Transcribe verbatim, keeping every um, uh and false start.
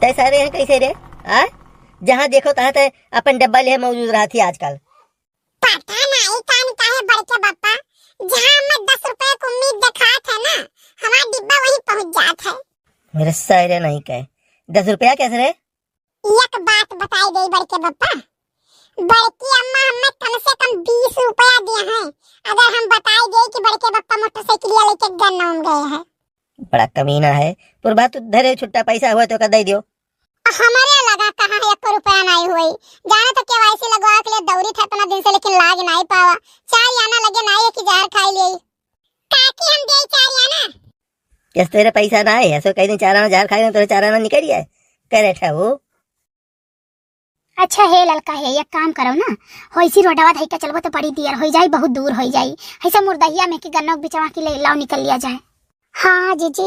ऐसा रे है कैसे रे? आ? जहाँ देखो तहाँ ते अपन डब्बा ले मौजूद रहती आजकल। पता नहीं कान काहे बड़के बप्पा, जहाँ हमें दस रुपया के उम्मीद देखात है ना, हमार डिब्बा वहीं पहुँच जात है। मेरे सारे नहीं कहे, दस रुपया कैसे रे? एक बात बताई देई बड़के बप्पा, बड़की अम्मा हमें कम से कम बीस रुपया दिए हैं, अगर हम बताई देई कि बड़के बप्पा मोटरसाइकिलिया लेके गन्ना में गए हैं। बड़ा कमीना है। पुरबा तू धरे छुट्टा पैसा हुआ तो का दे दियो। हमारे लगा कहाँ है, एको रुपया नहीं हुई। जाने तो केवाईसी लगवा के लिए दौरी था इतना दिन से, लेकिन लाग नहीं पावा। चार आना लगे नहीं है कि जहर खाई लिए। काकी हम दे चार आना। जस तेरे पैसा ना है, ऐसे कहीं दिन चार आना जहर खाई ना, तेरे चार आना निकल जाए। करे ठा वो। अच्छा हे ललका हे, एक काम करो ना, होइसी रोडवा धई के चलबो तो बड़ी देर होई जाई, बहुत दूर होई जाई। ऐसे मुर्दहिया में कि गन्नों के बिचवा की ले लाओ निकल लिया जाए। हाँ जीजी,